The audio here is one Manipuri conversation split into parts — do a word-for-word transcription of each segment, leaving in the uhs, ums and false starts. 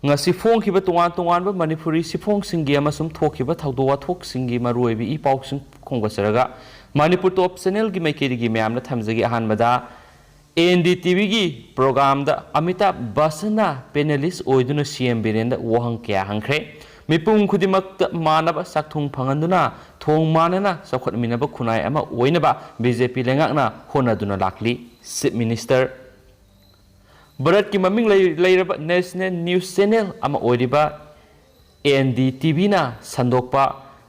ꯉꯁꯤ ꯐꯣꯡꯈꯤꯕ ꯇꯣꯉꯥꯟ ꯇꯣꯉꯥꯟꯕ ꯃꯅꯤꯄꯨꯔꯤ ꯁꯤꯐꯣꯡꯁꯤꯡꯒꯤ ꯑꯃꯁꯨꯡ ꯊꯣꯛꯈꯤꯕ ꯊꯧꯗꯣꯛ ꯋꯥꯊꯣꯛꯁꯤꯡꯒꯤ ꯃꯔꯨꯑꯣꯏꯕ ꯏ ꯄꯥꯎꯁꯤꯡ ꯈꯣꯝꯒꯠꯆꯔꯒ, ꯃꯅꯤꯄꯨꯔ ꯇꯣꯞ ꯆꯦꯅꯦꯜꯒꯤ ꯃꯥꯏꯀꯩꯗꯒꯤ ꯃꯌꯥꯝꯅ ꯊꯝꯖꯒꯦ꯫ ꯑꯍꯥꯟꯕꯗ, ꯑꯦ ꯑꯦꯟ ꯗꯤ ꯇꯤ ꯚꯤꯒꯤ ꯄ꯭ꯔꯣꯒꯥꯝꯗ ꯑꯃꯤꯇꯥꯚ ꯕꯆꯟꯅ ꯄꯦꯅꯦꯂꯤꯁ ꯑꯣꯏꯗꯨꯅ ꯁꯤ ꯑꯦꯝ ꯕꯤꯔꯦꯟꯗ ꯋꯥꯍꯪ ꯀꯌꯥ ꯍꯪꯈ꯭ꯔꯦ꯫ ꯃꯤꯄꯨꯝ ꯈꯨꯗꯤꯡꯃꯛꯇ ꯃꯥꯟꯅꯕ ꯆꯥꯛꯊꯨꯡ ꯐꯪꯍꯟꯗꯨꯅ ꯊꯣꯡ ꯃꯥꯟꯅꯅ ꯆꯥꯎꯈꯠꯃꯤꯟꯅꯕ ꯈꯨꯟꯅꯥꯏ ꯑꯃ ꯑꯣꯏꯅꯕ ꯕꯤ ꯖꯦ ꯄꯤ ꯂꯩꯉꯥꯛꯅ ꯍꯣꯠꯅꯗꯨꯅ ꯂꯥꯛꯂꯤ꯫ ꯆꯤꯐ ꯃꯤꯅꯤꯁꯇꯔ ꯚꯥꯔꯠꯀꯤ ꯃꯃꯤꯡ ꯂꯩ-, ꯂꯩꯔꯕ ꯅꯦꯁꯅꯦꯜ ꯅ꯭ꯌꯨꯁ ꯆꯦꯅꯦꯜ ꯑꯃ ꯑꯣꯏꯔꯤꯕ ꯑꯦ ꯑꯦꯟ ꯗꯤ ꯇꯤ ꯚꯤꯅ ꯁꯟꯗꯣꯛꯄ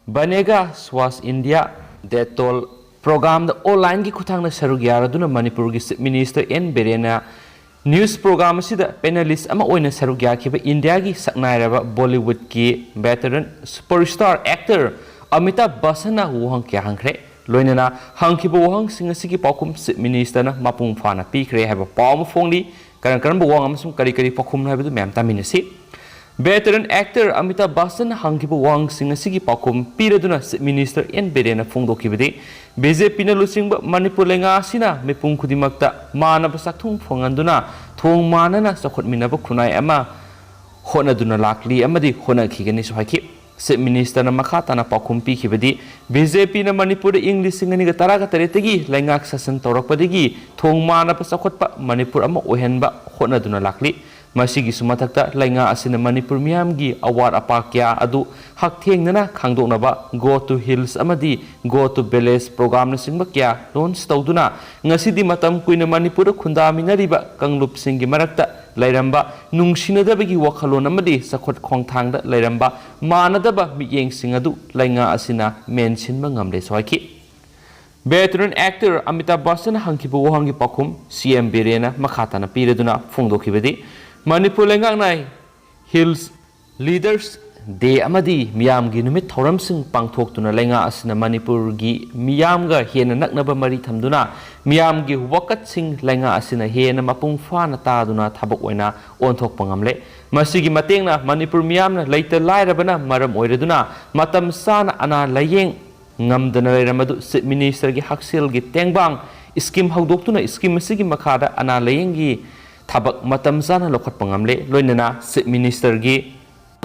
ꯕꯅꯦꯒꯥ ꯁ꯭ꯋꯥꯁ ꯏꯟꯗꯤꯌꯥ ꯗꯦꯇꯣꯜ ꯄ꯭ꯔꯣꯒꯥꯝꯗ ꯑꯣꯟꯂꯥꯏꯟꯒꯤ ꯈꯨꯠꯊꯥꯡꯗ ꯁꯔꯨꯛ ꯌꯥꯔꯗꯨꯅ ꯃꯅꯤꯄꯨꯔꯒꯤ ꯆꯤꯐ ꯃꯤꯅꯤꯁꯇꯔ ꯑꯦꯟ ꯕꯤꯔꯦꯟꯅ ꯅ꯭ꯌꯨꯁ ꯄ꯭ꯔꯣꯒꯥꯝ ꯑꯁꯤꯗ ꯄꯦꯅꯦꯂꯤꯁ ꯑꯃ ꯑꯣꯏꯅ ꯁꯔꯨꯛ ꯌꯥꯈꯤꯕ ꯏꯟꯗꯤꯌꯥꯒꯤ ꯁꯛꯅꯥꯏꯔꯕ ꯕꯣꯂꯤꯋꯨꯗꯀꯤ ꯚꯦꯇꯔꯟ ꯁꯨꯄꯔꯁ꯭ꯇꯥꯔ ꯑꯦꯛꯇꯔ ꯑꯃꯤꯇꯥꯚ ꯕꯆꯟꯅ ꯋꯥꯍꯪ ꯀꯌꯥ ꯍꯪꯈ꯭ꯔꯦ꯫ ꯂꯣꯏꯅꯅ ꯍꯪꯈꯤꯕ ꯋꯥꯍꯪꯁꯤꯡ ꯑꯁꯤꯒꯤ ꯄꯥꯎꯈꯨꯝ ꯆꯤꯐ ꯃꯤꯅꯤꯁꯇꯔꯅ ꯃꯄꯨꯡ ꯐꯥꯅ ꯄꯤꯈ꯭ꯔꯦ ꯍꯥꯏꯕ ꯄꯥꯎ ꯑꯃ ꯐꯣꯡꯂꯤ꯫ ꯀꯔꯝ ꯀꯔꯝꯕ ꯋꯥꯍꯪ ꯑꯃꯁꯨꯡ ꯀꯔꯤ ꯀꯔꯤ ꯄꯥꯎꯈꯨꯝ ꯍꯥꯏꯕꯗꯨ ꯃꯌꯥꯝ ꯇꯥꯃꯤꯟꯅꯁꯤ꯫ ꯚꯦꯇꯔꯟ ꯑꯦꯛꯇꯔ ꯑꯃꯤꯇꯥꯚ ꯕꯆꯟꯅ ꯍꯪꯈꯤꯕ ꯋꯥꯍꯪꯁꯤꯡ ꯑꯁꯤꯒꯤ ꯄꯥꯎꯈꯨꯝ ꯄꯤꯔꯗꯨꯅ ꯆꯤꯐ ꯃꯤꯅꯤꯁꯇꯔ ꯑꯦꯟ ꯕꯤꯔꯦꯟꯅ ꯐꯣꯡꯗꯣꯛꯈꯤꯕꯗꯤ, ꯕꯤ ꯖꯦ ꯄꯤꯅ ꯂꯨꯆꯤꯡꯕ ꯃꯅꯤꯄꯨꯔ ꯂꯩꯉꯥꯛ ꯑꯁꯤꯅ ꯃꯤꯄꯨꯝ ꯈꯨꯗꯤꯡꯃꯛꯇ ꯃꯥꯟꯅꯕ ꯆꯥꯛꯊꯨꯡ ꯐꯪꯍꯟꯗꯨꯅ ꯊꯣꯡ ꯃꯥꯟꯅꯅ ꯆꯥꯎꯈꯠꯃꯤꯟꯅꯕ ꯈꯨꯟꯅꯥꯏ ꯑꯃ ꯍꯣꯠꯅꯗꯨꯅ ꯂꯥꯛꯂꯤ ꯑꯃꯗꯤ ꯍꯣꯠꯅꯈꯤꯒꯅꯤꯁꯨ ꯍꯥꯏꯈꯤ꯫ ꯆꯤꯐ ꯃꯤꯅꯤꯁꯇꯔꯅ ꯃꯈꯥ ꯇꯥꯅ ꯄꯥꯎꯈꯨꯝ ꯄꯤꯈꯤꯕꯗꯤ, ꯕꯤ ꯖꯦ ꯄꯤꯅ ꯃꯅꯤꯄꯨꯔꯗ ꯏꯪ ꯂꯤꯁꯤꯡ ꯑꯅꯤꯒ ꯇꯔꯥꯒ ꯇꯔꯦꯠꯇꯒꯤ ꯂꯩꯉꯥꯛ ꯁꯥꯁꯟ ꯇꯧꯔꯛꯄꯗꯒꯤ ꯊꯣꯡ ꯃꯥꯟꯅꯕ ꯆꯥꯎꯈꯠꯄ ꯃꯅꯤꯄꯨꯔ ꯑꯃ ꯑꯣꯏꯍꯟꯕ ꯍꯣꯠꯅꯗꯨꯅ ꯂꯥꯛꯂꯤ꯫ ꯃꯁꯤꯒꯤꯁꯨ ꯃꯊꯛꯇ, ꯂꯩꯉꯥꯛ ꯑꯁꯤꯅ ꯃꯅꯤꯄꯨꯔ ꯃꯤꯌꯥꯝꯒꯤ ꯑꯋꯥꯠ ꯑꯄꯥ ꯀꯌꯥ ꯑꯗꯨ ꯍꯛꯊꯦꯡꯅꯅ ꯈꯪꯗꯣꯛꯅꯕ Go to Hills ꯑꯃꯗꯤ Go to Village ꯄ꯭ꯔꯣꯒ꯭ꯔꯥꯝꯅꯆꯤꯡꯕ ꯀꯌꯥ ꯂꯣꯟꯆ ꯇꯧꯗꯨꯅ ꯉꯁꯤꯗꯤ ꯃꯇꯝ ꯀꯨꯏꯅ ꯃꯅꯤꯄꯨꯔꯗ ꯈꯨꯟꯗꯥꯃꯤꯟꯅꯔꯤꯕ ꯀꯥꯡꯂꯨꯞꯁꯤꯡꯒꯤ ꯃꯔꯛꯇ ꯂꯩꯔꯝꯕ ꯅꯨꯡꯁꯤꯅꯗꯕꯒꯤ ꯋꯥꯈꯜꯂꯣꯟ ꯑꯃꯗꯤ ꯆꯥꯎꯈꯠ ꯈꯣꯡꯊꯥꯡꯗ ꯂꯩꯔꯝꯕ ꯃꯥꯟꯅꯗꯕ ꯃꯤꯠꯌꯦꯡꯁꯤꯡ ꯑꯗꯨ ꯂꯩꯉꯥꯛ ꯑꯁꯤꯅ ꯃꯦꯟꯁꯤꯟꯕ ꯉꯝꯂꯦꯁꯨ ꯍꯥꯏꯈꯤ꯫ ꯚꯦꯇꯔꯟ ꯑꯦꯛꯇꯔ ꯑꯃꯤꯇꯥꯚ ꯕꯆꯟꯅ ꯍꯪꯈꯤꯕ ꯋꯥꯍꯪꯒꯤ ꯄꯥꯎꯈꯨꯝ ꯁꯤ ꯑꯦꯝ ꯕꯤꯔꯦꯟꯅ ꯃꯈꯥ ꯇꯥꯅ ꯄꯤꯔꯗꯨꯅ ꯐꯣꯡꯗꯣꯛꯈꯤꯕꯗꯤ, ꯃꯅꯤꯄꯨꯔ ꯂꯩꯉꯥꯛꯅ ꯍꯤꯜꯁ ꯂꯤꯗꯔꯁ ꯗꯦ ꯑꯃꯗꯤ ꯃꯤꯌꯥꯝꯒꯤ ꯅꯨꯃꯤꯠ ꯊꯧꯔꯝꯁꯤꯡ ꯄꯥꯡꯊꯣꯛꯇꯨꯅ ꯂꯩꯉꯥꯛ ꯑꯁꯤꯅ ꯃꯅꯤꯄꯨꯔꯒꯤ ꯃꯤꯌꯥꯝꯒ ꯍꯦꯟꯅ ꯅꯛꯅꯕ ꯃꯔꯤ ꯊꯝꯗꯨꯅ ꯃꯤꯌꯥꯝꯒꯤ ꯋꯥꯀꯠꯁꯤꯡ ꯂꯩꯉꯥꯛ ꯑꯁꯤꯅ ꯍꯦꯟꯅ ꯃꯄꯨꯡ ꯐꯥꯅ ꯇꯥꯗꯨꯅ ꯊꯕꯛ ꯑꯣꯏꯅ ꯑꯣꯟꯊꯣꯛꯄ ꯉꯝꯂꯦ꯫ ꯃꯁꯤꯒꯤ ꯃꯇꯦꯡꯅ ꯃꯅꯤꯄꯨꯔ ꯃꯤꯌꯥꯝꯅ ꯂꯩꯇ ꯂꯥꯏꯔꯕꯅ ꯃꯔꯝ ꯑꯣꯏꯔꯗꯨꯅ ꯃꯇꯝ ꯆꯥꯅ ꯑꯅꯥ ꯂꯥꯌꯦꯡ ꯉꯝꯗꯅ ꯂꯩꯔꯝꯕꯗꯨ ꯆꯤꯐ ꯃꯤꯅꯤꯁꯇꯔꯒꯤ ꯍꯛꯁꯦꯜꯒꯤ ꯇꯦꯡꯕꯥꯡ ꯁ꯭ꯀꯤꯝ ꯍꯧꯗꯣꯛꯇꯨꯅ ꯁ꯭ꯀꯤꯝ ꯑꯁꯤꯒꯤ ꯃꯈꯥꯗ ꯑꯅꯥ ꯂꯥꯌꯦꯡꯒꯤ ꯊꯕꯛ ꯃꯇꯝ ꯆꯥꯅ ꯂꯧꯈꯠꯄ ꯉꯝꯂꯦ꯫ ꯂꯣꯏꯅꯅ Chief Ministerꯒꯤ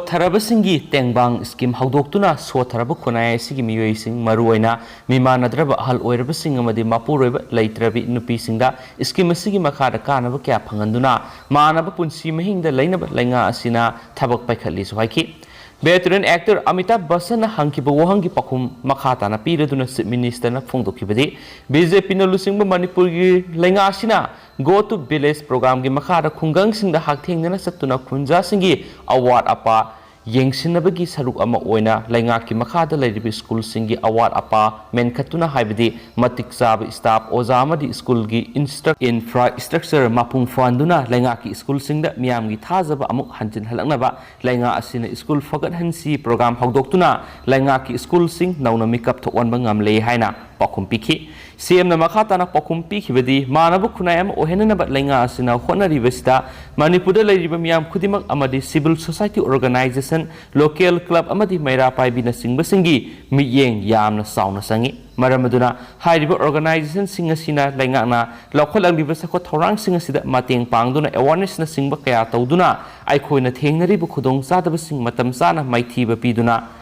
ꯁꯣꯊꯔꯕꯁꯤꯡꯒꯤ ꯇꯦꯡꯕꯥꯡ scheme ꯍꯧꯗꯣꯛꯇꯨꯅ ꯁꯣꯊꯔꯕ ꯈꯨꯟꯅꯥꯏ ꯑꯁꯤꯒꯤ ꯃꯤꯑꯣꯏꯁꯤꯡ, ꯃꯔꯨꯑꯣꯏꯅ ꯃꯤꯃꯥꯟꯅꯗ꯭ꯔꯕ ꯑꯍꯜ ꯑꯣꯏꯔꯕꯁꯤꯡ ꯑꯃꯗꯤ ꯃꯄꯨꯔꯣꯏꯕ ꯂꯩꯇ꯭ꯔꯕꯤ ꯅꯨꯄꯤꯁꯤꯡꯗ scheme ꯑꯁꯤꯒꯤ ꯃꯈꯥꯗ ꯀꯥꯟꯅꯕ ꯀꯌꯥ ꯐꯪꯍꯟꯗꯨꯅ ꯃꯥꯟꯅꯕ ꯄꯨꯟꯁꯤ ꯃꯍꯤꯡꯗ ꯂꯩꯅꯕ ꯂꯩꯉꯥꯛ ꯑꯁꯤꯅ ꯊꯕꯛ ꯄꯥꯏꯈꯠꯂꯤꯁꯨ ꯍꯥꯏꯈꯤ꯫ Veteran actor ꯑꯃꯤꯇꯥꯚ ꯕꯆꯟꯅ ꯍꯪꯈꯤꯕ ꯋꯥꯍꯪꯒꯤ ꯄꯥꯎꯈꯨꯝ ꯃꯈꯥ ꯇꯥꯅ ꯄꯤꯔꯗꯨꯅ Chief Ministerꯅ ꯐꯣꯡꯗꯣꯛꯈꯤꯕꯗꯤ, BJPꯅ ꯂꯨꯆꯤꯡꯕ ꯃꯅꯤꯄꯨꯔꯒꯤ ꯂꯩꯉꯥꯛ ꯑꯁꯤꯅ Go to Village programꯒꯤ ꯃꯈꯥꯗ ꯈꯨꯡꯒꯪꯁꯤꯡꯗ ꯍꯛꯊꯦꯡꯅꯅ ꯆꯠꯇꯨꯅ ꯈꯨꯟꯖꯥꯁꯤꯡꯒꯤ ꯑꯋꯥꯠ ꯑꯄꯥ ꯌꯦꯡꯁꯤꯟꯅꯕꯒꯤ ꯁꯔꯨꯛ ꯑꯃ ꯑꯣꯏꯅ ꯂꯩꯉꯥꯛꯀꯤ ꯃꯈꯥꯗ ꯂꯩꯔꯤꯕ schoolꯁꯤꯡꯒꯤ ꯑꯋꯥꯠ ꯑꯄꯥ ꯃꯦꯟꯈꯠꯇꯨꯅ, ꯍꯥꯏꯕꯗꯤ ꯃꯇꯤꯛ ꯆꯥꯕ staff, ꯑꯣꯖꯥ ꯑꯃꯗꯤ schoolꯒꯤ instru-, infrastructure ꯃꯄꯨꯡ ꯐꯥꯍꯟꯗꯨꯅ ꯂꯩꯉꯥꯛꯀꯤ schoolꯁꯤꯡꯗ ꯃꯤꯌꯥꯝꯒꯤ ꯊꯥꯖꯕ ꯑꯃꯨꯛ ꯍꯟꯖꯤꯟꯍꯜꯂꯛꯅꯕ ꯂꯩꯉꯥꯛ ꯑꯁꯤꯅ school ꯐꯒꯠꯍꯟꯁꯤ program ꯍꯧꯗꯣꯛꯇꯨꯅ ꯂꯩꯉꯥꯛꯀꯤ schoolꯁꯤꯡ ꯅꯧꯅ ꯃꯤꯀꯞ ꯊꯣꯛꯍꯟꯕ ꯉꯝꯂꯦ ꯍꯥꯏꯅ ꯄꯥꯎꯈꯨꯝ ꯄꯤꯈꯤ꯫ CMꯅ ꯃꯈꯥ ꯇꯥꯅ ꯄꯥꯎꯈꯨꯝ ꯄꯤꯈꯤꯕꯗꯤ, ꯃꯥꯟꯅꯕ ꯈꯨꯟꯅꯥꯏ ꯑꯃ ꯑꯣꯏꯍꯟꯅꯅꯕ ꯂꯩꯉꯥꯛ ꯑꯁꯤꯅ ꯍꯣꯠꯅꯔꯤꯕꯁꯤꯗ ꯃꯅꯤꯄꯨꯔꯗ ꯂꯩꯔꯤꯕ ꯃꯤꯌꯥꯝ ꯈꯨꯗꯤꯡꯃꯛ ꯑꯃꯗꯤ civil society organization, local club ꯑꯃꯗꯤ ꯃꯩꯔꯥ ꯄꯥꯏꯕꯤꯅꯆꯤꯡꯕꯁꯤꯡꯒꯤ ꯃꯤꯠꯌꯦꯡ ꯌꯥꯝꯅ ꯆꯥꯎꯅ ꯆꯪꯏ꯫ ꯃꯔꯝ ꯑꯗꯨꯅ ꯍꯥꯏꯔꯤꯕ organizationꯁꯤꯡ ꯑꯁꯤꯅ ꯂꯩꯉꯥꯛꯅ ꯂꯧꯈꯠꯂꯛꯂꯤꯕ ꯆꯥꯎꯈꯠ ꯊꯧꯔꯥꯡꯁꯤꯡ ꯑꯁꯤꯗ ꯃꯇꯦꯡ ꯄꯥꯡꯗꯨꯅ awarenessꯅꯆꯤꯡꯕ ꯀꯌꯥ ꯇꯧꯗꯨꯅ ꯑꯩꯈꯣꯏꯅ ꯊꯦꯡꯅꯔꯤꯕ ꯈꯨꯗꯣꯡꯆꯥꯗꯕꯁꯤꯡ ꯃꯇꯝ ꯆꯥꯅ ꯃꯥꯏꯊꯤꯕ ꯄꯤꯗꯨꯅ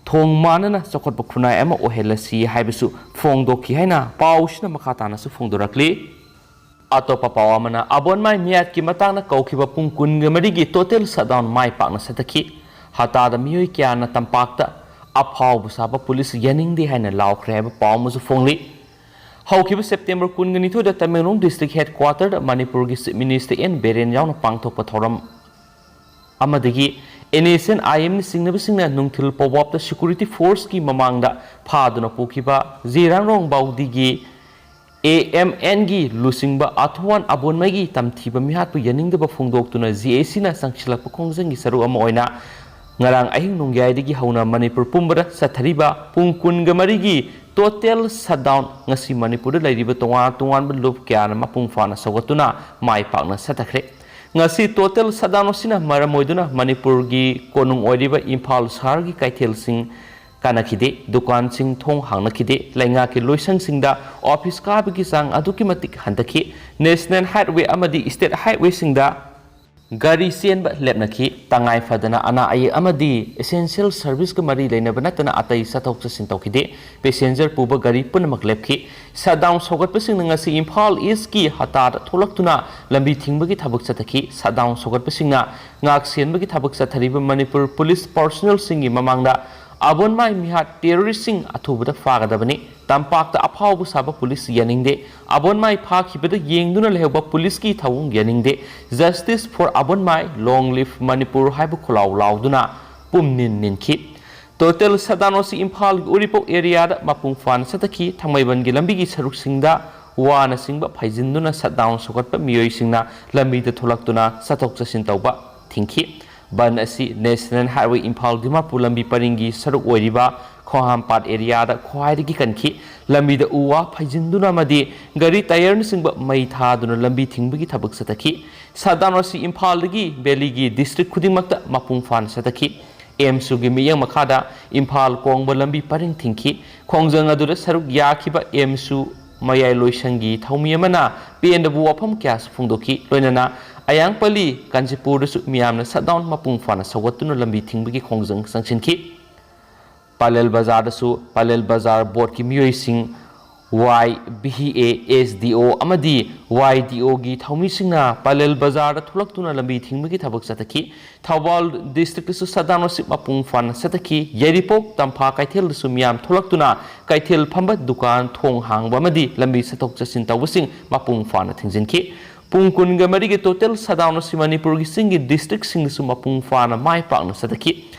ꯊꯣꯡ ꯃꯥꯟꯅꯅ ꯆꯥꯎꯈꯠꯄ ꯈꯨꯟꯅꯥꯏ ꯑꯃ ꯑꯣꯏꯍꯜꯂꯁꯤ ꯍꯥꯏꯕꯁꯨ ꯐꯣꯡꯗꯣꯛꯈꯤ ꯍꯥꯏꯅ ꯄꯥꯎꯁꯤꯅ ꯃꯈꯥ ꯇꯥꯅꯁꯨ ꯐꯣꯡꯗꯣꯔꯛꯂꯤ꯫ ꯑꯇꯣꯞꯄ ꯄꯥꯎ ꯑꯃꯅ, ꯑꯕꯣꯟꯃꯥꯏ ꯃꯤꯌꯥꯠꯀꯤ ꯃꯇꯥꯡꯗ ꯀꯧꯈꯤꯕ ꯄꯨꯡ ꯀꯨꯟꯒ ꯃꯔꯤꯒꯤ total shutdown ꯃꯥꯏ ꯄꯥꯛꯅ ꯆꯠꯊꯈꯤ꯫ ꯍꯇꯥꯗ ꯃꯤꯑꯣꯏ ꯀꯌꯥꯅ ꯇꯝꯄꯥꯛꯇ ꯑꯐꯥꯎꯕ ꯁꯥꯕ ꯄꯨꯂꯤꯁ ꯌꯥꯅꯤꯡꯗꯦ ꯍꯥꯏꯅ ꯂꯥꯎꯈ꯭ꯔꯦ ꯍꯥꯏꯕ ꯄꯥꯎ ꯑꯃꯁꯨ ꯐꯣꯡꯂꯤ꯫ ꯍꯧꯈꯤꯕ September ꯀꯨꯟꯒ ꯅꯤꯊꯣꯏꯗ ꯇꯃꯦꯡꯂꯣꯡ district headquarterꯗ ꯃꯅꯤꯄꯨꯔꯒꯤ Chief Minister N ꯕꯤꯔꯦꯟ ꯌꯥꯎꯅ ꯄꯥꯡꯊꯣꯛꯄ ꯊꯧꯔꯝ ꯑꯃꯗꯒꯤ NSCN-IMꯅ ꯆꯤꯡꯅꯕꯁꯤꯡꯅ ꯅꯨꯡꯊꯤꯜ ꯄꯣꯋꯥꯞꯇ security forceꯀꯤ ꯃꯃꯥꯡꯗ ꯐꯥꯗꯨꯅ ꯄꯨꯈꯤꯕ ꯖꯤꯔꯥꯡꯔꯣꯡ ꯕꯥꯎꯗꯤꯒꯤ AMNꯒꯤ ꯂꯨꯆꯤꯡꯕ ꯑꯊꯋꯥꯟ ꯑꯕꯣꯟꯃꯩꯒꯤ ꯇꯝꯊꯤꯕ ꯃꯤꯍꯥꯠꯄꯨ ꯌꯥꯅꯤꯡꯗꯕ ꯐꯣꯡꯗꯣꯛꯇꯨꯅ GACꯅ ꯆꯪꯁꯤꯜꯂꯛꯄ ꯈꯣꯡꯖꯪꯒꯤ ꯁꯔꯨꯛ ꯑꯃ ꯑꯣꯏꯅ ꯉꯔꯥꯡ ꯑꯍꯤꯡ ꯅꯣꯡꯌꯥꯏꯗꯒꯤ ꯍꯧꯅ ꯃꯅꯤꯄꯨꯔ ꯄꯨꯝꯕꯗ ꯆꯠꯊꯔꯤꯕ ꯄꯨꯡ ꯀꯨꯟꯒ ꯃꯔꯤꯒꯤ total shutdown ꯉꯁꯤ ꯃꯅꯤꯄꯨꯔꯗ ꯂꯩꯔꯤꯕ ꯇꯣꯉꯥꯟ ꯇꯣꯉꯥꯟꯕ ꯂꯨꯞ ꯀꯌꯥꯅ ꯃꯄꯨꯡ ꯐꯥꯅ ꯁꯧꯒꯠꯇꯨꯅ ꯃꯥꯏ ꯄꯥꯛꯅ ꯆꯠꯊꯈ꯭ꯔꯦ꯫ ꯉꯁꯤ total shutdown ꯑꯁꯤꯅ ꯃꯔꯝ ꯑꯣꯏꯗꯨꯅ ꯃꯅꯤꯄꯨꯔꯒꯤ ꯀꯣꯅꯨꯡ ꯑꯣꯏꯔꯤꯕ ꯏꯝꯐꯥꯜ ꯁꯍꯔꯒꯤ ꯀꯩꯊꯦꯜꯁꯤꯡ ꯀꯥꯟꯅꯈꯤꯗꯦ꯫ ꯗꯨꯀꯥꯟꯁꯤꯡ ꯊꯣꯡ ꯍꯥꯡꯅꯈꯤꯗꯦ꯫ ꯂꯩꯉꯥꯛꯀꯤ ꯂꯣꯏꯁꯪꯁꯤꯡꯗ ꯑꯣꯐꯤꯁ ꯀꯥꯕꯒꯤ ꯆꯥꯡ ꯑꯗꯨꯛꯀꯤ ꯃꯇꯤꯛ ꯍꯟꯊꯈꯤ꯫ ꯅꯦꯁꯅꯦꯜ ꯍꯥꯏꯠꯋꯦ ꯑꯃꯗꯤ ꯁ꯭ꯇꯦꯠ ꯍꯥꯏꯠꯋꯦꯁꯤꯡꯗ ꯒꯥꯔꯤ ꯆꯦꯟꯕ ꯂꯦꯞꯅꯈꯤ꯫ ꯇꯉꯥꯏ ꯐꯗꯅ ꯑꯅꯥ ꯑꯌꯦꯛ ꯑꯃꯗꯤ ꯑꯦꯁꯦꯟꯁꯤꯌꯦꯜ ꯁꯔꯚꯤꯁꯀ ꯃꯔꯤ ꯂꯩꯅꯕ ꯅꯠꯇꯅ ꯑꯇꯩ ꯆꯠꯊꯣꯛ ꯆꯠꯁꯤꯟ ꯇꯧꯈꯤꯗꯦ꯫ ꯄꯦꯁꯦꯟꯖꯔ ꯄꯨꯕ ꯒꯥꯔꯤ ꯄꯨꯝꯅꯃꯛ ꯂꯦꯞꯈꯤ꯫ ꯁꯠꯗꯥꯎꯟ ꯁꯧꯒꯠꯄꯁꯤꯡꯅ ꯉꯁꯤ ꯏꯝꯐꯥꯜ ꯏꯁꯀꯤ ꯍꯇꯥꯗ ꯊꯣꯛꯂꯛꯇꯨꯅ ꯂꯝꯕꯤ ꯊꯤꯡꯕꯒꯤ ꯊꯕꯛ ꯆꯠꯊꯈꯤ꯫ ꯁꯠꯗꯥꯎꯟ ꯁꯧꯒꯠꯄꯁꯤꯡꯅ ꯉꯥꯛ ꯁꯦꯟꯕꯒꯤ ꯊꯕꯛ ꯆꯠꯊꯔꯤꯕ ꯃꯅꯤꯄꯨꯔ ꯄꯨꯂꯤꯁ ꯄꯥꯔꯁꯣꯅꯦꯜꯁꯤꯡꯒꯤ ꯃꯃꯥꯡꯗ ꯑꯕꯣꯟꯃꯥꯏ ꯃꯤꯍꯥꯠ ꯇꯦꯔꯣꯔꯤꯁꯁꯤꯡ ꯑꯊꯨꯕꯗ ꯐꯥꯒꯗꯕꯅꯤ꯫ ꯇꯝꯄꯥꯛꯇ ꯑꯐꯥꯎꯕ ꯁꯥꯕ ꯄꯨꯂꯤꯁ ꯌꯥꯅꯤꯡꯗꯦ꯫ ꯑꯕꯣꯟꯃꯥꯏ ꯐꯥꯈꯤꯕꯗ ꯌꯦꯡꯗꯨꯅ ꯂꯩꯍꯧꯕ ꯄꯨꯂꯤꯁꯀꯤ ꯊꯧꯑꯣꯡ ꯌꯥꯅꯤꯡꯗꯦ꯫ Justice for ꯑꯕꯣꯟꯃꯥꯏ, long live Manipur ꯍꯥꯏꯕ ꯈꯣꯜꯂꯥꯎ ꯂꯥꯎꯗꯨꯅ ꯄꯨꯝꯅꯤꯟ ꯅꯤꯟꯈꯤ꯫ ꯇꯣꯇꯦꯜ ꯁꯠꯗꯥꯎꯟ ꯑꯁꯤ ꯏꯝꯐꯥꯜꯒꯤ ꯎꯔꯤꯄꯣꯛ ꯑꯦꯔꯤꯌꯥꯗ ꯃꯄꯨꯡ ꯐꯥꯅ ꯆꯠꯊꯈꯤ꯫ ꯊꯥꯡꯃꯩꯕꯟꯒꯤ ꯂꯝꯕꯤꯒꯤ ꯁꯔꯨꯛꯁꯤꯡꯗ ꯋꯥꯅꯆꯤꯡꯕ ꯐꯩꯖꯤꯟꯗꯨꯅ ꯁꯠꯗꯥꯎꯟ ꯁꯧꯒꯠꯄ ꯃꯤꯑꯣꯏꯁꯤꯡꯅ ꯂꯝꯕꯤꯗ ꯊꯣꯛꯂꯛꯇꯨꯅ ꯆꯠꯊꯣꯛ ꯆꯠꯁꯤꯟ ꯇꯧꯕ ꯊꯤꯡꯈꯤ꯫ ꯕꯟ ꯑꯁꯤ ꯅꯦꯁꯅꯦꯜ ꯍꯥꯏꯋꯦ ꯏꯝꯐꯥꯜ ꯗꯤꯃꯥꯄꯨꯔ ꯂꯝꯕꯤ ꯄꯔꯤꯡꯒꯤ ꯁꯔꯨꯛ ꯑꯣꯏꯔꯤꯕ ꯈꯣꯍꯥꯝꯄꯥꯠ ꯑꯦꯔꯤꯌꯥꯗ ꯈ꯭ꯋꯥꯏꯗꯒꯤ ꯀꯟꯈꯤ꯫ ꯂꯝꯕꯤꯗ ꯎ ꯋꯥ ꯐꯩꯖꯤꯟꯗꯨꯅ ꯑꯃꯗꯤ ꯒꯥꯔꯤ ꯇꯥꯌꯔꯅꯆꯤꯡꯕ ꯃꯩ ꯊꯥꯗꯨꯅ ꯂꯝꯕꯤ ꯊꯤꯡꯕꯒꯤ ꯊꯕꯛ ꯆꯠꯊꯈꯤ꯫ ꯁꯠꯗꯥꯎꯟ ꯑꯁꯤ ꯏꯝꯐꯥꯜꯗꯒꯤ ꯚꯦꯂꯤꯒꯤ ꯗꯤꯁꯇ꯭ꯔꯤꯛ ꯈꯨꯗꯤꯡꯃꯛꯇ ꯃꯄꯨꯡ ꯐꯥꯅ ꯆꯠꯊꯈꯤ꯫ ꯑꯦꯝꯁꯨꯒꯤ ꯃꯤꯠꯌꯦꯡ ꯃꯈꯥꯗ ꯏꯝꯐꯥꯜ ꯀꯣꯡꯕ ꯂꯝꯕꯤ ꯄꯔꯤꯡ ꯊꯤꯡꯈꯤ꯫ ꯈꯣꯡꯖꯪ ꯑꯗꯨꯗ ꯁꯔꯨꯛ ꯌꯥꯈꯤꯕ ꯑꯦꯝꯁꯨ ꯃꯌꯥꯏ ꯂꯣꯏꯁꯪꯒꯤ ꯊꯧꯃꯤ ꯑꯃꯅ ꯄꯦꯟꯗꯕ ꯋꯥꯐꯝ ꯀꯌꯥꯁꯨ ꯐꯣꯡꯗꯣꯛꯈꯤ꯫ ꯂꯣꯏꯅꯅ ꯑꯌꯥꯡꯄꯜꯂꯤ, ꯀꯥꯟꯆꯤꯄꯨꯔꯗꯁꯨ ꯃꯤꯌꯥꯝꯅ ꯁꯠꯗꯥꯎꯟ ꯃꯄꯨꯡ ꯐꯥꯅ ꯁꯧꯒꯠꯇꯨꯅ ꯂꯝꯕꯤ ꯊꯤꯡꯕꯒꯤ ꯈꯣꯡꯖꯪ ꯆꯪꯁꯤꯟꯈꯤ꯫ ꯄꯂꯦꯜ ꯕꯖꯥꯔꯗꯁꯨ ꯄꯂꯦꯜ ꯕꯖꯥꯔ ꯕꯣꯔꯗꯀꯤ ꯃꯤꯑꯣꯏꯁꯤꯡ, ꯋꯥꯏ ꯚꯤ ꯑꯦ, ꯑꯦꯁ ꯗꯤ ꯑꯣ ꯑꯃꯗꯤ ꯋꯥꯏ ꯗꯤ ꯑꯣꯒꯤ ꯊꯧꯃꯤꯁꯤꯡꯅ ꯄꯂꯦꯜ ꯕꯖꯥꯔꯗ ꯊꯣꯛꯂꯛꯇꯨꯅ ꯂꯝꯕꯤ ꯊꯤꯡꯕꯒꯤ ꯊꯕꯛ ꯆꯠꯊꯈꯤ꯫ ꯊꯧꯕꯥꯜ ꯗꯤꯁꯇ꯭ꯔꯤꯛꯇꯁꯨ ꯁꯠꯗꯥꯎꯟ ꯑꯁꯤ ꯃꯄꯨꯡ ꯐꯥꯅ ꯆꯠꯊꯈꯤ꯫ ꯌꯥꯏꯔꯤꯄꯣꯛ ꯇꯝꯐꯥ ꯀꯩꯊꯦꯜꯗꯁꯨ ꯃꯤꯌꯥꯝ ꯊꯣꯛꯂꯛꯇꯨꯅ ꯀꯩꯊꯦꯜ ꯐꯝꯕ, ꯗꯨꯀꯥꯟ ꯊꯣꯡ ꯍꯥꯡꯕ ꯑꯃꯗꯤ ꯂꯝꯕꯤ ꯆꯠꯊꯣꯛ ꯆꯠꯁꯤꯟ ꯇꯧꯕꯁꯤꯡ ꯃꯄꯨꯡ ꯐꯥꯅ ꯊꯤꯡꯖꯤꯟꯈꯤ꯫ ꯄꯨꯡ ꯀꯨꯟꯒ ꯃꯔꯤꯒꯤ ꯇꯣꯇꯦꯜ ꯁꯠꯗꯥꯎꯟ ꯑꯁꯤ ꯃꯅꯤꯄꯨꯔꯒꯤ ꯆꯤꯡꯒꯤ ꯗꯤꯁꯇ꯭ꯔꯤꯛꯁꯤꯡꯗꯁꯨ ꯃꯄꯨꯡ ꯐꯥꯅ ꯃꯥꯏ ꯄꯥꯛꯅ ꯆꯠꯊꯈꯤ꯫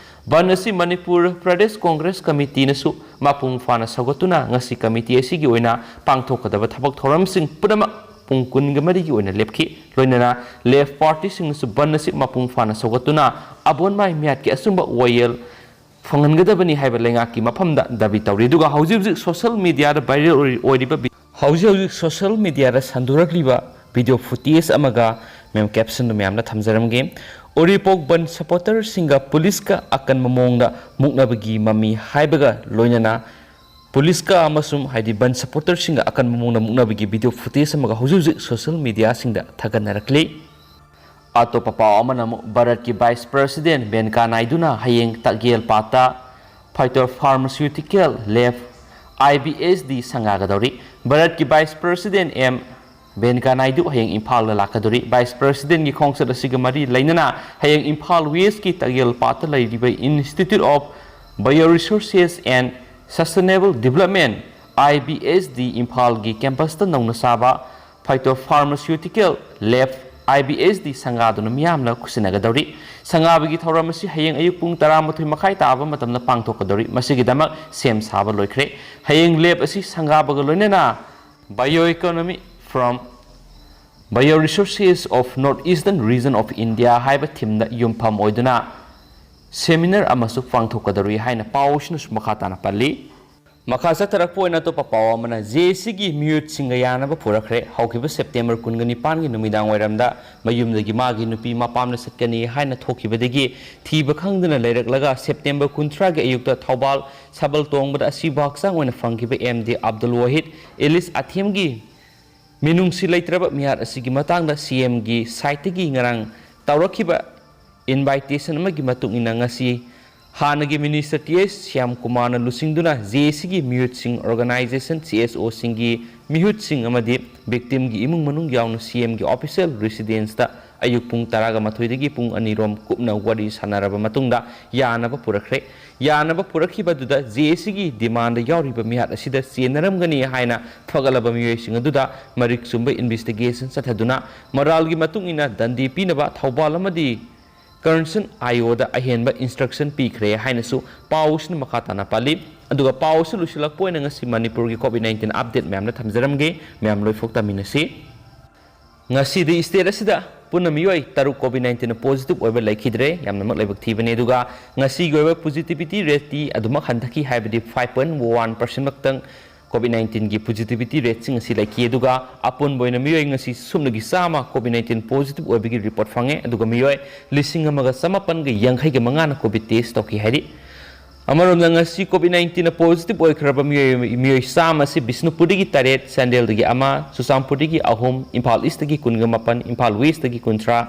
ꯕꯟ ꯑꯁꯤ ꯃꯅꯤꯄꯨꯔ ꯄ꯭ꯔꯗꯦꯁ ꯀꯣꯡꯒ꯭ꯔꯦꯁ ꯀꯃꯤꯇꯤꯅꯁꯨ ꯃꯄꯨꯡ ꯐꯥꯅ ꯁꯧꯒꯠꯇꯨꯅ ꯉꯁꯤ ꯀꯃꯤꯇꯤ ꯑꯁꯤꯒꯤ ꯑꯣꯏꯅ ꯄꯥꯡꯊꯣꯛꯀꯗꯕ ꯊꯕꯛ ꯊꯧꯔꯝꯁꯤꯡ ꯄꯨꯝꯅꯃꯛ ꯄꯨꯡ ꯀꯨꯟꯒ ꯃꯔꯤꯒꯤ ꯑꯣꯏꯅ ꯂꯦꯞꯈꯤ꯫ ꯂꯣꯏꯅꯅ ꯂꯦꯐ ꯄꯥꯔꯇꯤꯁꯤꯡꯅꯁꯨ ꯕꯟ ꯑꯁꯤ ꯃꯄꯨꯡ ꯐꯥꯅ ꯁꯧꯒꯠꯇꯨꯅ ꯑꯕꯣꯟꯃꯥꯏ ꯃꯤꯌꯥꯠꯀꯤ ꯑꯆꯨꯝꯕ ꯋꯥꯌꯦꯜ ꯐꯪꯍꯟꯒꯗꯕꯅꯤ ꯍꯥꯏꯕ ꯂꯩꯉꯥꯛꯀꯤ ꯃꯐꯝꯗ ꯗꯥꯕꯤ ꯇꯧꯔꯤ꯫ ꯑꯗꯨꯒ ꯍꯧꯖꯤꯛ ꯍꯧꯖꯤꯛ ꯁꯣꯁꯤꯌꯦꯜ ꯃꯤꯗꯤꯌꯥꯗ ꯚꯥꯏꯔꯦꯜ ꯑꯣꯏꯔꯤ-, ꯑꯣꯏꯔꯤꯕ ꯚꯤ-, ꯍꯧꯖꯤꯛ ꯍꯧꯖꯤꯛ ꯁꯣꯁꯤꯌꯦꯜ ꯃꯤꯗꯤꯌꯥꯗ ꯁꯟꯗꯣꯔꯛꯂꯤꯕ ꯚꯤꯗꯤꯑꯣ ꯐꯨꯇꯦꯖ ꯑꯃꯒ ꯃꯦꯝ ꯀꯦꯞꯁꯟꯗꯨ ꯃꯌꯥꯝꯅ ꯊꯝꯖꯔꯝꯒꯦ꯫ ꯎꯔꯤꯄꯣꯛ ꯕꯟ ꯁꯄꯣꯔꯇꯔꯁꯤꯡꯒ ꯄꯨꯂꯤꯁꯀ ꯑꯀꯟꯕ ꯃꯑꯣꯡꯗ ꯃꯨꯛꯅꯕꯒꯤ ꯃꯃꯤ ꯍꯥꯏꯕꯒ ꯂꯣꯏꯅꯅ ꯄꯨꯂꯤꯁꯀ ꯑꯃꯁꯨꯡ ꯍꯥꯏꯗꯤ ꯕꯟ ꯁꯄꯣꯔꯇꯔꯁꯤꯡꯒ ꯑꯀꯟꯕ ꯃꯑꯣꯡꯗ ꯃꯨꯛꯅꯕꯒꯤ ꯚꯤꯗꯤꯑꯣ ꯐꯨꯇꯦꯖ ꯑꯃꯒ ꯍꯧꯖꯤꯛ ꯍꯧꯖꯤꯛ ꯁꯣꯁꯤꯌꯦꯜ ꯃꯤꯗꯤꯌꯥꯁꯤꯡꯗ ꯊꯥꯒꯠꯅꯔꯛꯂꯤ꯫ ꯑꯇꯣꯞꯄ ꯄꯥꯎ ꯑꯃꯅ ꯑꯃꯨꯛ ꯚꯥꯔꯠꯀꯤ ꯚꯥꯏꯁ ꯄ꯭ꯔꯁꯤꯗꯦꯟ ꯃꯦꯅꯀꯥ ꯅꯥꯏꯗꯨꯅ ꯍꯌꯦꯡ ꯇꯥꯛꯌꯦꯜ ꯄꯥꯠꯇ ꯐꯥꯏꯇꯣ ꯐꯥꯔꯃꯥꯁ꯭ꯌꯨꯇꯤꯀꯦꯜ ꯂꯦꯕ, IBSD, ꯁꯪꯒꯥꯒꯗꯧꯔꯤ꯫ ꯚꯥꯔꯠꯀꯤ ꯚꯥꯏꯁ ꯄ꯭ꯔꯁꯤꯗꯦꯟ ꯑꯦꯝ ꯚꯦꯟꯀꯥ ꯅꯥꯏꯗꯨ ꯍꯌꯦꯡ ꯏꯝꯐꯥꯜꯗ ꯂꯥꯛꯀꯗꯧꯔꯤ꯫ ꯚꯥꯏꯁ ꯄ꯭ꯔꯁꯤꯗꯦꯟꯒꯤ ꯈꯣꯡꯆꯠ ꯑꯁꯤꯒ ꯃꯔꯤ ꯂꯩꯅꯅ ꯍꯌꯦꯡ ꯏꯝꯐꯥꯜ ꯋꯦꯁꯀꯤ ꯇꯥꯛꯌꯦꯜ ꯄꯥꯠꯇ ꯂꯩꯔꯤꯕ Institute of Bio Resources and Sustainable Development, IBSD, ꯏꯝꯐꯥꯜꯒꯤ ꯀꯦꯝꯄꯁꯇ ꯅꯧꯅ ꯁꯥꯕ ꯐꯥꯏꯇꯣ ꯐꯥꯔꯃꯥꯁ꯭ꯌꯨꯇꯤꯀꯦꯜ ꯂꯦꯕ, IBSD, ꯁꯪꯒꯥꯗꯨꯅ ꯃꯤꯌꯥꯝꯅ ꯈꯨꯠꯁꯤꯟꯅꯒꯗꯧꯔꯤ꯫ ꯁꯪꯒꯥꯕꯒꯤ ꯊꯧꯔꯝ ꯑꯁꯤ ꯍꯌꯦꯡ ꯑꯌꯨꯛ ꯄꯨꯡ ꯇꯔꯥꯃꯥꯊꯣꯏ ꯃꯈꯥꯏ ꯇꯥꯕ ꯃꯇꯝꯗ ꯄꯥꯡꯊꯣꯛꯀꯗꯧꯔꯤ꯫ ꯃꯁꯤꯒꯤꯗꯃꯛ ꯁꯦꯝ ꯁꯥꯕ ꯂꯣꯏꯈ꯭ꯔꯦ꯫ ꯍꯌꯦꯡ ꯂꯦꯕ ꯑꯁꯤ ꯁꯪꯒꯥꯕꯒ ꯂꯣꯏꯅꯅ Bioeconomy from Bioresources of North Eastern Region of India ꯍꯥꯏꯕ ꯊꯤꯝꯗ ꯌꯨꯝꯐꯝ ꯑꯣꯏꯗꯨꯅ ꯁꯦꯃꯤꯅꯥꯔ ꯑꯃꯁꯨ ꯄꯥꯡꯊꯣꯛꯀꯗꯧꯔꯤ ꯍꯥꯏꯅ ꯄꯥꯎ ꯑꯁꯤꯅꯁꯨ ꯃꯈꯥ ꯇꯥꯅ ꯄꯜꯂꯤ꯫ ꯃꯈꯥ ꯆꯠꯊꯔꯛꯄ ꯑꯣꯏꯅ ꯑꯇꯣꯞꯄ ꯄꯥꯎ ꯑꯃꯅ, JACꯒꯤ ꯃꯤꯍꯨꯠꯁꯤꯡꯒ ꯌꯥꯅꯕ ꯄꯨꯔꯛꯈ꯭ꯔꯦ꯫ ꯍꯧꯈꯤꯕ ꯁꯦꯞꯇꯦꯝꯕꯔ ꯀꯨꯟꯒ ꯅꯤꯄꯥꯟꯒꯤ ꯅꯨꯃꯤꯗꯥꯡ ꯋꯥꯏꯔꯝꯗ ꯃꯌꯨꯝꯗꯒꯤ ꯃꯥꯒꯤ ꯅꯨꯄꯤ ꯃꯄꯥꯝꯗ ꯆꯠꯀꯅꯤ ꯍꯥꯏꯅ ꯊꯣꯛꯈꯤꯕꯗꯒꯤ ꯊꯤꯕ ꯈꯪꯗꯅ ꯂꯩꯔꯛꯂꯒ ꯁꯦꯞꯇꯦꯝꯕꯔ ꯀꯨꯟꯊ꯭ꯔꯥꯒꯤ ꯑꯌꯨꯛꯇ ꯊꯧꯕꯥꯜ ꯁꯥꯕꯜ ꯇꯣꯡꯕꯗ ꯑꯁꯤꯕ ꯍꯛꯆꯥꯡ ꯑꯣꯏꯅ ꯐꯪꯈꯤꯕ MD ꯑꯕꯗꯨꯜ ꯋꯥꯍꯤꯗ ꯏꯂꯤꯁ ꯑꯊꯦꯝꯒꯤ ꯃꯤꯅꯨꯡꯁꯤ ꯂꯩꯇ꯭ꯔꯕ ꯃꯤꯍꯥꯠ ꯑꯁꯤꯒꯤ ꯃꯇꯥꯡꯗ CMꯒꯤ ꯁꯥꯏꯠꯇꯒꯤ ꯉꯔꯥꯡ ꯇꯧꯔꯛꯈꯤꯕ invitation ꯑꯃꯒꯤ ꯃꯇꯨꯡ ꯏꯟꯅ ꯉꯁꯤ ꯍꯥꯟꯅꯒꯤ ꯃꯤꯅꯤꯁꯇꯔ ꯇꯤ ꯑꯩꯆ ꯁ꯭ꯌꯥꯝꯀꯨꯃꯥꯔꯅ ꯂꯨꯆꯤꯡꯗꯨꯅ JACꯒꯤ ꯃꯤꯍꯨꯠꯁꯤꯡ, organization, CSOꯁꯤꯡꯒꯤ ꯃꯤꯍꯨꯠꯁꯤꯡ ꯑꯃꯗꯤ victimꯒꯤ ꯏꯃꯨꯡ ꯃꯅꯨꯡ ꯌꯥꯎꯅ CMꯒꯤ official residenceꯇ ꯑꯌꯨꯛ ꯄꯨꯡ ꯇꯔꯥꯒ ꯃꯥꯊꯣꯏꯗꯒꯤ ꯄꯨꯡ ꯑꯅꯤꯔꯣꯝ ꯀꯨꯞꯅ ꯋꯥꯔꯤ ꯁꯥꯟꯅꯔꯕ ꯃꯇꯨꯡꯗ ꯌꯥꯅꯕ ꯄꯨꯔꯛꯈ꯭ꯔꯦ꯫ ꯌꯥꯅꯕ ꯄꯨꯔꯛꯈꯤꯕꯗꯨꯗ JACꯒꯤ demandꯗ ꯌꯥꯎꯔꯤꯕ ꯃꯤꯍꯥꯠ ꯑꯁꯤꯗ ꯆꯦꯟꯅꯔꯝꯒꯅꯤ ꯍꯥꯏꯅ ꯐꯒꯠꯂꯕ ꯃꯤꯑꯣꯏꯁꯤꯡ ꯑꯗꯨꯗ ꯃꯔꯤꯛ ꯆꯨꯝꯕ investigation ꯆꯠꯊꯗꯨꯅ ꯃꯔꯥꯜꯒꯤ ꯃꯇꯨꯡ ꯏꯟꯅ ꯗꯟꯗꯤ ꯄꯤꯅꯕ ꯊꯧꯕꯥꯜ ꯑꯃꯗꯤ Correctional IOꯗ ꯑꯍꯦꯟꯕ instruction ꯄꯤꯈ꯭ꯔꯦ ꯍꯥꯏꯅꯁꯨ ꯄꯥꯎ ꯑꯁꯤꯅ ꯃꯈꯥ ꯇꯥꯅ ꯄꯜꯂꯤ꯫ ꯑꯗꯨꯒ ꯄꯥꯎ ꯑꯁꯤ ꯂꯣꯏꯁꯤꯜꯂꯛꯄ ꯑꯣꯏꯅ ꯉꯁꯤ ꯃꯅꯤꯄꯨꯔꯒꯤ COVID nineteen update ꯃꯌꯥꯝꯗ ꯊꯝꯖꯔꯝꯒꯦ꯫ ꯃꯌꯥꯝ ꯂꯣꯏꯐꯥꯎ ꯇꯥꯃꯤꯟꯅꯁꯤ꯫ ꯉꯁꯤꯗꯤ state ꯑꯁꯤꯗ ꯄꯨꯟꯅ ꯃꯤꯑꯣꯏ ꯇꯔꯨꯛ COVID nineteen positive ꯑꯣꯏꯕ ꯂꯩꯈꯤꯗ꯭ꯔꯦ꯫ ꯌꯥꯝꯅꯃꯛ ꯂꯥꯏꯕꯛ ꯊꯤꯕꯅꯤ꯫ ꯑꯗꯨꯒ ꯉꯁꯤꯒꯤ ꯑꯣꯏꯕ positivity rateꯇꯤ ꯑꯗꯨꯃꯛ ꯍꯟꯊꯈꯤ, ꯍꯥꯏꯕꯗꯤ five point one percent ꯃꯛꯇꯪ COVID nineteenꯒꯤ positivity rateꯁꯤꯡ ꯑꯁꯤ ꯂꯩꯈꯤ꯫ ꯑꯗꯨꯒ ꯑꯄꯨꯟꯕ ꯑꯣꯏꯅ ꯃꯤꯑꯣꯏ ꯉꯁꯤ ꯁꯨꯞꯅꯒꯤ ꯆꯥꯝꯃ COVID nineteen positive ꯑꯣꯏꯕꯒꯤ report ꯐꯪꯉꯦ꯫ ꯑꯗꯨꯒ ꯃꯤꯑꯣꯏ ꯂꯤꯁꯤꯡ ꯑꯃꯒ ꯆꯃꯥꯄꯟꯒ ꯌꯥꯡꯈꯩꯒ ꯃꯉꯥꯅ COVID test ꯇꯧꯈꯤ ꯍꯥꯏꯔꯤ꯫ ꯑꯃꯔꯣꯝꯗ ꯉꯁꯤ COVID nineteen positive ꯑꯣꯏꯈ꯭ꯔꯕ ꯃꯤꯑꯣꯏ, ꯃꯤꯑꯣꯏ ꯆꯥꯝꯃ ꯑꯁꯤ ꯕꯤꯁꯅꯨꯄꯨꯔꯗꯒꯤ ꯇꯔꯦꯠ, ꯆꯥꯟꯗꯦꯜꯗꯒꯤ ꯑꯃ, ꯆꯨꯔꯆꯥꯟꯄꯨꯔꯗꯒꯤ ꯑꯍꯨꯝ, ꯏꯝꯐꯥꯜ ꯏꯁꯇꯒꯤ ꯀꯨꯟꯒ ꯃꯥꯄꯟ, ꯏꯝꯐꯥꯜ ꯋꯦꯁꯇꯒꯤ ꯀꯨꯟꯊ꯭ꯔꯥ,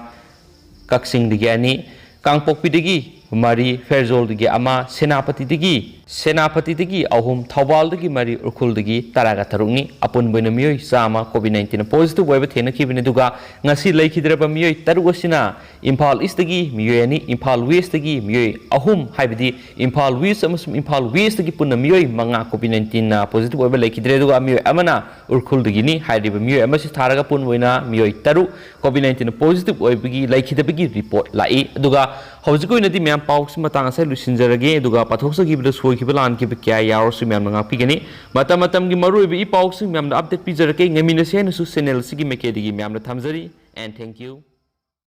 ꯀꯛꯆꯤꯡꯗꯒꯤ ꯑꯅꯤ, ꯀꯥꯡꯄꯣꯛꯄꯤꯗꯒꯤ ꯃꯔꯤ, ꯐꯦꯔꯖꯣꯜꯗꯒꯤ ꯑꯃ, ꯁꯦꯅꯥꯄꯇꯤꯗꯒꯤ, ꯁꯦꯅꯥꯄꯇꯤꯗꯒꯤ ꯑꯍꯨꯝ, ꯊꯧꯕꯥꯜꯗꯒꯤ ꯃꯔꯤ, ꯎꯈ꯭ꯔꯨꯜꯗꯒꯤ ꯇꯔꯥꯒ ꯇꯔꯨꯛꯅꯤ꯫ ꯑꯄꯨꯟꯕ ꯑꯣꯏꯅ ꯃꯤꯑꯣꯏ ꯆꯥꯝꯃ COVID nineteen positive ꯑꯣꯏꯕ ꯊꯦꯡꯅꯈꯤꯕꯅꯤ꯫ ꯑꯗꯨꯒ ꯉꯁꯤ ꯂꯩꯈꯤꯗ꯭ꯔꯕ ꯃꯤꯑꯣꯏ ꯇꯔꯨꯛ ꯑꯁꯤꯅ ꯏꯝꯐꯥꯜ ꯏꯁꯇꯒꯤ ꯃꯤꯑꯣꯏ ꯑꯅꯤ, ꯏꯝꯐꯥꯜ ꯋꯦꯁꯇꯒꯤ ꯃꯤꯑꯣꯏ ꯑꯍꯨꯝ, ꯍꯥꯏꯕꯗꯤ ꯏꯝꯐꯥꯜ ꯋꯦꯁ ꯑꯃꯁꯨꯡ ꯏꯝꯐꯥꯜ ꯋꯦꯁꯇꯒꯤ ꯄꯨꯟꯅ ꯃꯤꯑꯣꯏ ꯃꯉꯥ COVID nineteenꯅ positive ꯑꯣꯏꯕ ꯂꯩꯈꯤꯗ꯭ꯔꯦ꯫ ꯑꯗꯨꯒ ꯃꯤꯑꯣꯏ ꯑꯃꯅ ꯎꯈ꯭ꯔꯨꯜꯗꯒꯤꯅꯤ꯫ ꯍꯥꯏꯔꯤꯕ ꯃꯤꯑꯣꯏ ꯑꯃꯁꯤ ꯊꯥꯔꯒ ꯄꯨꯟꯕ ꯑꯣꯏꯅ ꯃꯤꯑꯣꯏ ꯇꯔꯨꯛ COVID nineteen positive ꯑꯣꯏꯕꯒꯤ, ꯂꯩꯈꯤꯗꯕꯒꯤ report ꯂꯥꯛꯏ꯫ ꯑꯗꯨꯒ ꯍꯧꯖꯤꯛꯀꯤ ꯑꯣꯏꯅꯗꯤ ꯃꯌꯥꯝ ꯄꯥꯎꯁꯤ ꯃꯇꯥꯡ ꯑꯁꯤꯗ ꯂꯣꯏꯁꯤꯟꯖꯔꯒꯦ꯫ ꯑꯗꯨꯒ ꯄꯥꯊꯣꯛꯆꯈꯤꯕꯗ ꯁꯣꯏꯈꯤꯕ ꯂꯥꯟꯈꯤꯕ ꯀꯌꯥ ꯌꯥꯎꯔꯁꯨ ꯃꯌꯥꯝꯅ ꯉꯥꯛꯄꯤꯒꯅꯤ꯫ ꯃꯇꯝ ꯃꯇꯝꯒꯤ ꯃꯔꯨꯑꯣꯏꯕ ꯏ ꯄꯥꯎꯁꯤꯡ ꯃꯌꯥꯝꯗ update ꯄꯤꯖꯔꯛꯀꯦ꯫ ꯉꯥꯏꯃꯤꯟꯅꯁꯦ ꯍꯥꯏꯅꯁꯨ channel ꯑꯁꯤꯒꯤ ꯃꯥꯏꯀꯩꯗꯒꯤ ꯃꯌꯥꯝꯗ ꯊꯝꯖꯔꯤ꯫ And thank you.